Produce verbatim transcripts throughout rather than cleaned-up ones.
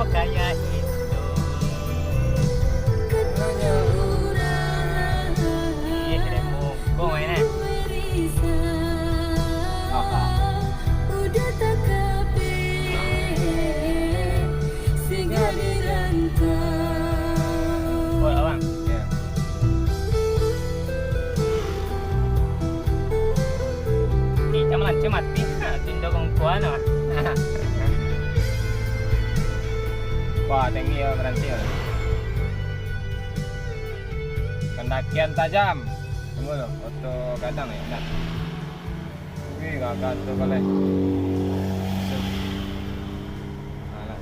Kayak itu. Ih, remuk. Kau main, eh? Aha. Buat abang. Ya. Ih, jangan mancing mati. Ha, tindo kongkuan, ah. Wah, tinggi ya, berhenti ya. Pendakian tajam. Tunggu tu, foto gadang ni, nak. Wih, gagah tu balai. Alah.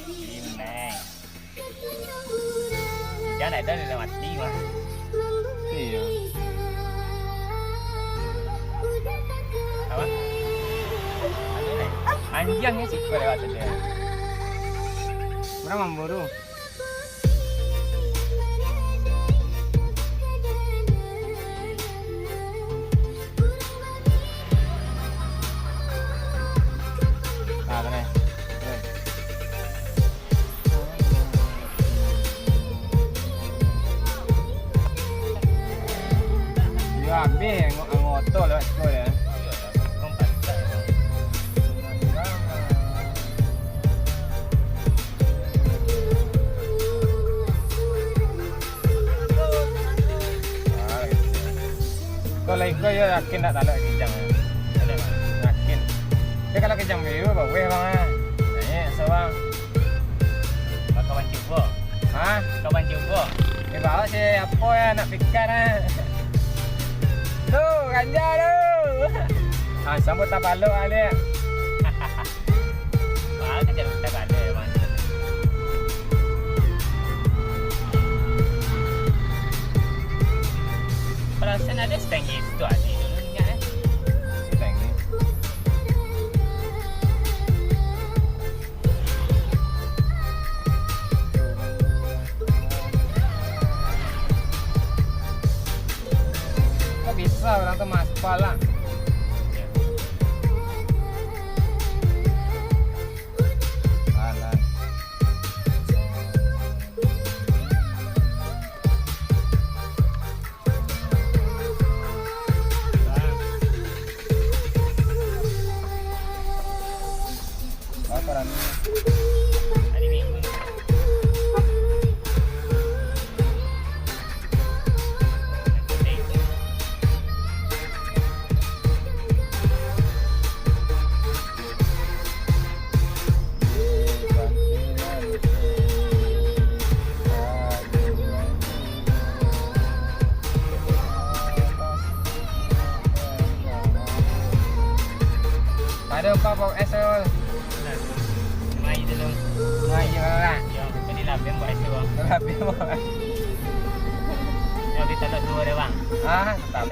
Inai. Jangan ada dalam hati mah. Iya. Apa? Anu ni. Anjingnya siko lewat tadi. Mana mamburu? Ah, tenang. Yo, habis ango-, anggota lewat situ dia. Kalau ikut yo yakin tak talok kijang. Yakin. Tapi kalau kijang biru bagus bang ah. Naik so bang. Kawan cubo. Hah? Kawan cubo. Dia bawa si apa ya nak pikan ah. Tu ganja tu. Ah, sambut tak balok ah dia. Wah, kan jadi utak ada ya, Bang. Perasaan ada stand itu tadi dulu ingat eh. Stand ni. Kok bisa orang tu maspal lah. Alah. Hari Minggu. Ada empat box es tu. Mai dulu. Mai je lah. Yo, tadi lah, box es tu, bang. Lah, box es. Yo, kita tak dua deh, bang. Ah, tak.